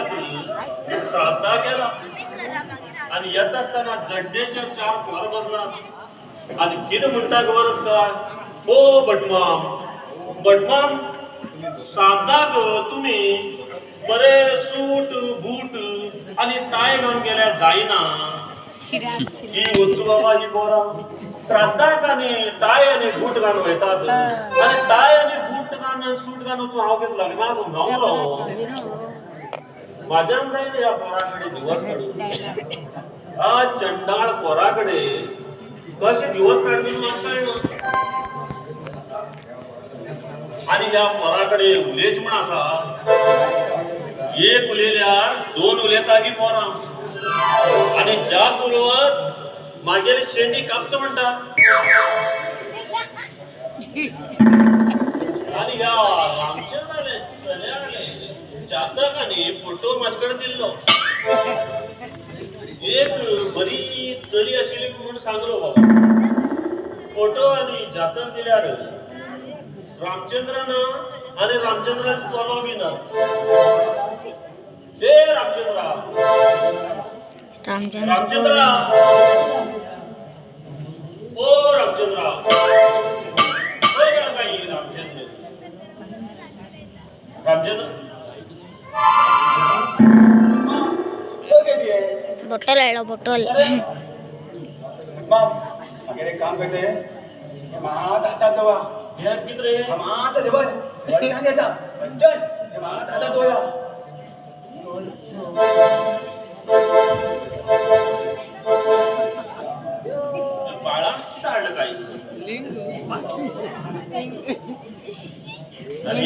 चल्याक श्राद्धा केला आणि येत आसतना जड्डेचेर चार पोर बसला आणि कितें म्हणटा खबर आसता? ओ भटमाम, भटमाम, श्राद्धाक तुमी बरे सूट बूट आणि टाय घालून गेल्यार जायना. ही वचू बाबा ही पोरां श्राद्धाक आनी टाय आनी बूट घालून वयतात आनी टाय आनी बूट घालून सूट घालून वचून हांव कितें लग्नाक न्हवरो? म्हाज्यान जायना ह्या पोरां कडेन दिवस काडून. हा चंडाळ पोरा कडेन कशे दिवस काडपी म्हाका कळना. आनी ह्या पोरा कडेन उलयच म्हण आसा, एक उलयल्यार दोन उलयता ही पोरां आनी जास्त उलोवत मागीर शेंडी कापचो म्हणटा. आनी ह्या रामचंद्राले चल्याले जातकांनी फोटो म्हाजे कडेन दिल्लो. एक बरी चली आशिल्ली म्हूण सांगलो बाबा. फोटो आनी जातक दिल्यार रामचंद्र ना आनी रामचंद्राचो चलो बी ना. ए रामचंद्रा, रामचंद्र, रामचंद्रा, ओ रामचंद्रा, खंय गेला काय रामचंद्र? रामचंद्र बॉटल हाडलो बॉटल. माम, मागीर एक काम करते, मात हातात दवा. हे कितें रे? मात देवा वडच्यान येता वडच्यान हे मात हातात दवया. बाळा कितें हाडलं काय? अरे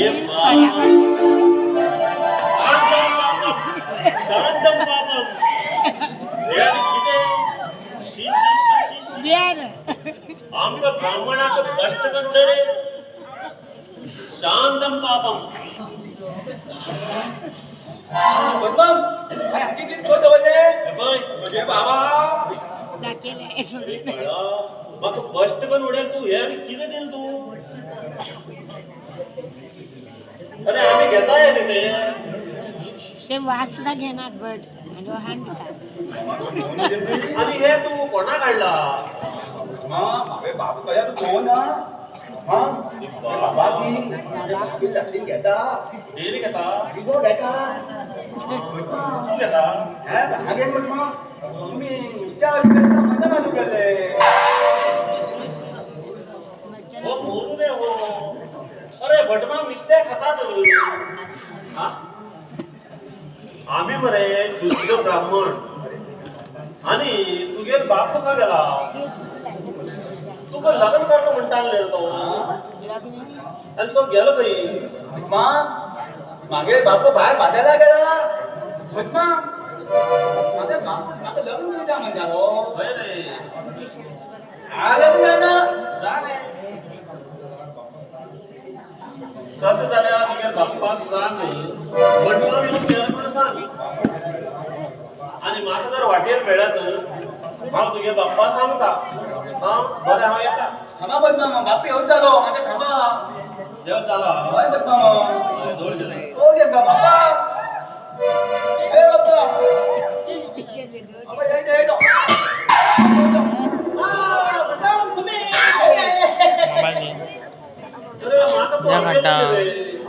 शांतम पापम. हे आनी कितें? शी शी शी शी शी. आमकां ब्राह्मणाक कश्ट करून रे. शांतम पापम. माम, हांवें हाती कितें खंय दवरले? हे पळय. म्हगे बाबा. बाळा, म्हाका कश्ट करून उडयल तूं. हे आनी कितें दिलें तूं? अरे आमी घेता हे न्ही ते. ते वासना घेनात बट आनी हाण दिता. आनी हे तूं कोणाक हाडला? माम, हांवें बाबा कया तूं पळोवना ना. माम, बाबा की भाभी लक्षीन घेता. डेली घेता? इगो घेता. तूं घेता? हे हागेन म्हणटा तुमी नुस्त्या हाडून मटन हाडून गेले. हो मोरू रे हो. अरे भटमाम नुस्तें खातात. हा? आमी मरे शुद्ध ब्राह्मण आनी तुगेर बाप खंय गेला? तुका लग्न करता म्हणटाले रे तो. आनी तो गेलो खंय? माम, मागीर बापू भायर बाजारा गेला. माम, म्हाका बापू म्हाका लग्न करता म्हणटालो. खंय रे? हा लग्न जायना. जालें तशें जाल्यार तुगेर बाप्पाक सांग, भटमाम येवन गेलो म्हूण सांग. आनी म्हाका जर वाटेर मेळत हांव तुगे बाप्पा सांगता. हां बरें, हांव येता. थांबा भटमाम, बापू येवन जालो. आतां थांबा. जेवण जाला? हय भटमाम.